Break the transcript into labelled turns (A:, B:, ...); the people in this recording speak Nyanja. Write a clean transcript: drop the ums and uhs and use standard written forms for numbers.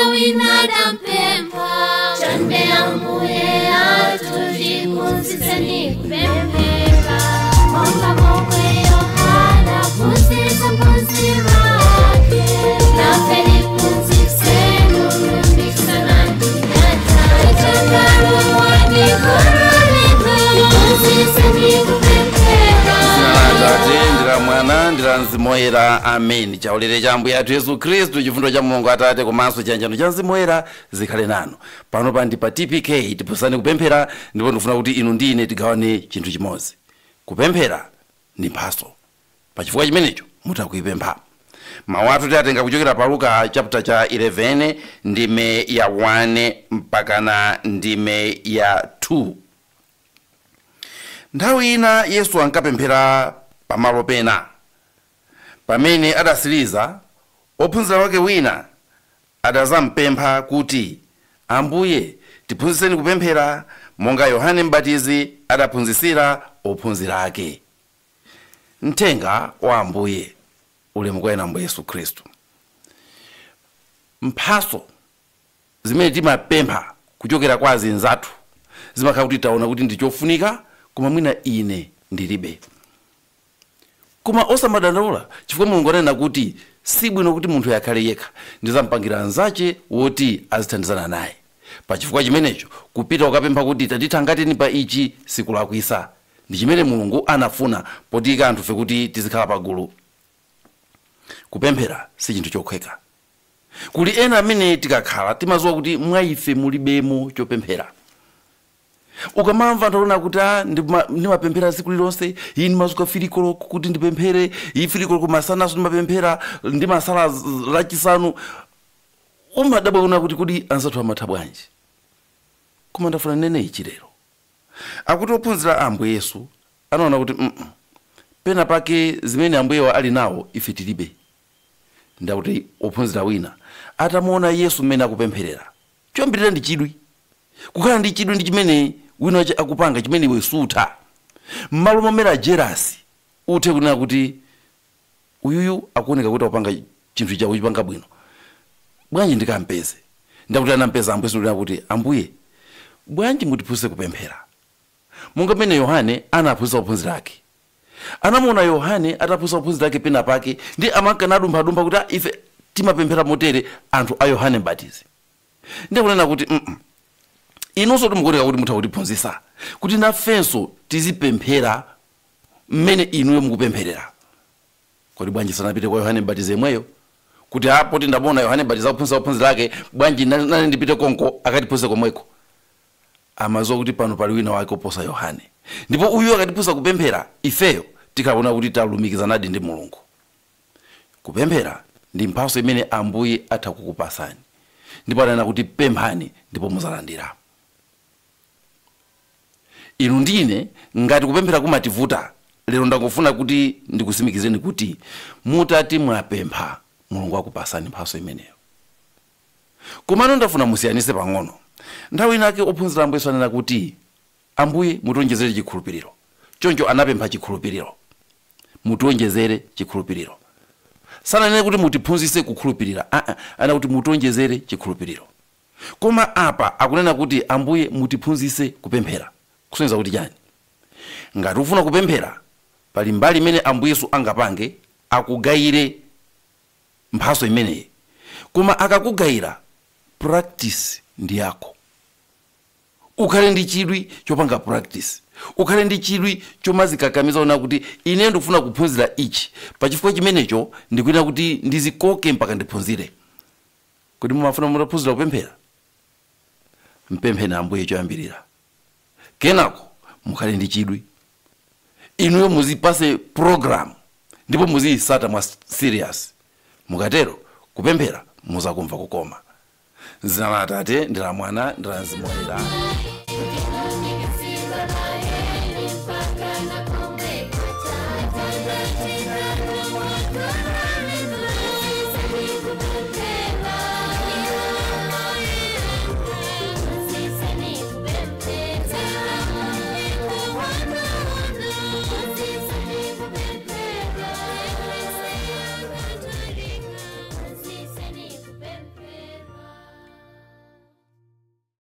A: Monga wina adampempha. Chonde Ambuye athu tiphunzitseni kupemphera. Monga momwe Yohana aphunzitsa ophunzira ake. Nafe tiphunzitseni kulumikizana ndi Atate. Tiphunzitseni kupemphera.
B: Atate, ndi la Mwana, ndi la Mzimu Woyera, ameni. Chaulere cha Ambuye athu Yesu Khristu, chifundo cha Mulungu Atate komanso chiyanjano cha Mzimu Woyera zikhale nanu. Pano pa ndi pa TPK, tiphunzitsani kupemphera, ndipo ndikufuna kuti inu ndi ine tigawane chinthu chimodzi. Kupemphera ndi mphatso. Pachifukwa chimenecho mutha kuipempha. Mawu athu tiatenga kuchokera pa Luka chapter cha 11, ndime ya 1 mpakana ndime ya 2. Nthawi ina Yesu ankapemphera pamalo pena. Pamene adasiriza, ophunzira wake wina adazampempha kuti, Ambuye, tiphunzitseni kupemphera monga Yohane Mbatizi adaphunzitsira ophunzira ake. Mthenga wa Ambuye. Ulemu kwa ena Ambuye Yesu Khristu. Mphatso zimene timapempha kuchokera kwa azinzathu zimakhala kuti taona kuti ndi chofunika, koma mwina ine ndilibe. Koma osamadandaula, chifukwa Mulungu anena kuti si bwino kuti munthu akhale yekha, ndizampangira anzache woti azithandizana naye. Pachifukwa chimenecho kupita ukapempha kuti tatithangateni pa ichi sikulakwisa. Ndi chimene Mulungu anafuna potiyika anthufe kuti tizikhala pagulu. Kupemphera si chinthu chokhweka. Kuli ena amene tikakhala timadziwa kuti mwa ife mulibemo chopemphera. Ukamamva anthu akunena kuti ndimapemphera tsiku lililonse, iyi ndimazuka filikoloko kuti ndipemphere, iyi filikoloko masanaso ndimapemphera, ndimasala lachisanu, umadabwa kuona kuti kodi anzathu amatha bwanji. Koma ndafuna nene ichi lero, akuti ophunzira a Ambuye Yesu anaona kuti pena pake zimene Ambuyewa ali nawo ife tilibe. Ndakuti ophunzira wina atamuona Yesu mmene akupempherera, choyambirira ndi chidwi, kukhala ndi chidwi ndi chimene wina wache akupanga chimene iwe sutha. M'malo momera jerasi uthe kunena kuti uyuyu akuoneka kuti akupanga chinthu chawo chipanga bwino, bwanji ndikampeze. Ndakuti anampeza Ambuye Yesu kunena kuti, Ambuye, bwanji mutiphunzitse kupemphera monga mmene Yohane anaphunzitsa ophunzira ake. Anamuona Yohane ataphunzitsa ophunzira ake pena pake, ndi amankana adumphadumpha kuti ife timapemphera motere anthu a Yohane Mbatizi. Ndikunena kuti inunso timukuoneka kuti mutha kutiphunzitsa kuti nafenso tizipemphera mmene inuyo mukupempherera. Kodi bwanji sanapite kwa Yohane Mbatizi yemweyo kuti apo tindamuona Yohane Mbatizi akuphunzitsa ophunzira ake, bwanji nane ndipite konko akatiphunzitse komweko? Amadziwa kuti pano pali wina wake oposa Yohane, ndipo uyu akatiphunzitsa kupemphera ifeyo tikaona kuti talumikizanadi ndi Mulungu. Kupemphera ndi mphatso imene Ambuye atha kukupasani, ndipo anena kuti pemphani ndipo muzalandira. Inu ndine ngati kupemphera kumativuta lero, ndangofuna kuti ndikusimikizeni kuti mutati mwapempha Mulungu akupasani mphatso imeneyo. Komano ndafuna musiyanise pang'ono. Nthawi inake ophunzira Ambuye Yesu anena kuti, Ambuye, mutionjezere chikhulupiriro. Choncho anapempha chikhulupiriro, mutionjezere chikhulupiriro. Sananene kuti mutiphunzitse kukhulupirira, anena kuti mutionjezere chikhulupiriro. Koma apa akunena kuti Ambuye mutiphunzitse kupemphera. Kusonyeza kuti chani? Ngati ufuna kupemphera, pali mbali imene Ambuye Yesu angapange akugayire mphatso imeneyi. Koma akakugayira, practice ndi yako. Ukhale ndi chidwi chopanga practice, ukhale ndi chidwi chomazikakamiza ona kuti ine ndikufuna kuphunzira ichi, pachifukwa chimenecho ndikuyenera kuti ndizikoke mpaka ndiphunzire. Kodi mumafuna mutaphunzira kupemphera? Mpempheni Ambuye choyambirira, kenako mukhale ndi chidwi. Inuyo muzipase program ndipo muziyisata mwa serious. Mukatero kupemphera muzakumva kukoma. Zina la Atate ndi la Mwana ndi la Mzimu Woyera.